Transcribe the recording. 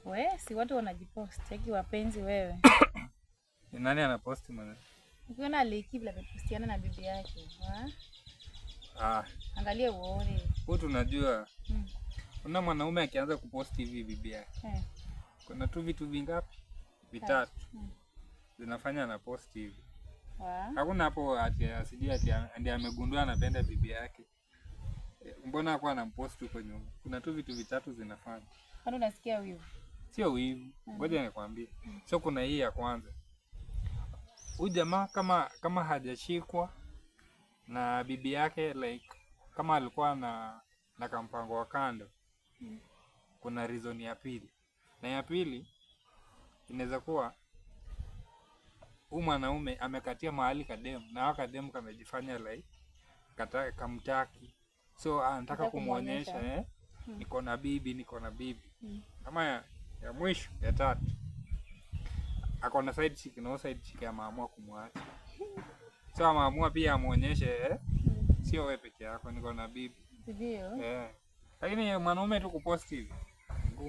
We, si watu wanajipost, eki wapenzi wewe. Ni nani anaposti mwana? Ukiona Liki vile amepostiana na bibi yake, wa? Ah, Angalia uone. Huyu tunajua. Kuna mwanaume akianza kuposti hivi bibi yake. Kuna tu vitu vingapi? Vitatu. Zinafanya anaposti hivi. Wa? Hakuna hapo ati sijui ati ndiye amegundua anapenda bibi yake. Mbona hakuwa anampost huko nyuma? Kuna tu vitu vitatu zinafanya. Kwani unasikia wivu? Sio wivu. Ngoja nikwambie. So kuna hii ya kwanza. Huyu jamaa kama hajashikwa na bibi yake, like kama alikuwa na kampango wa kando. Kuna reason ya pili. Na ya pili inaweza kuwa huyu mwanaume amekatia mahali kademu na hao kademu kamejifanya like kamtaki. So anataka Anataka kumuonyesha, kumuonyesha. niko na bibi, niko na bibi. Kama ya mwisho ya tatu, ako na side chick na side chick ameamua kumwacha. So ameamua pia amuonyeshe, sio wewe peke yako, niko na bibi. Ndio. Lakini mwanaume tu kupost hivi.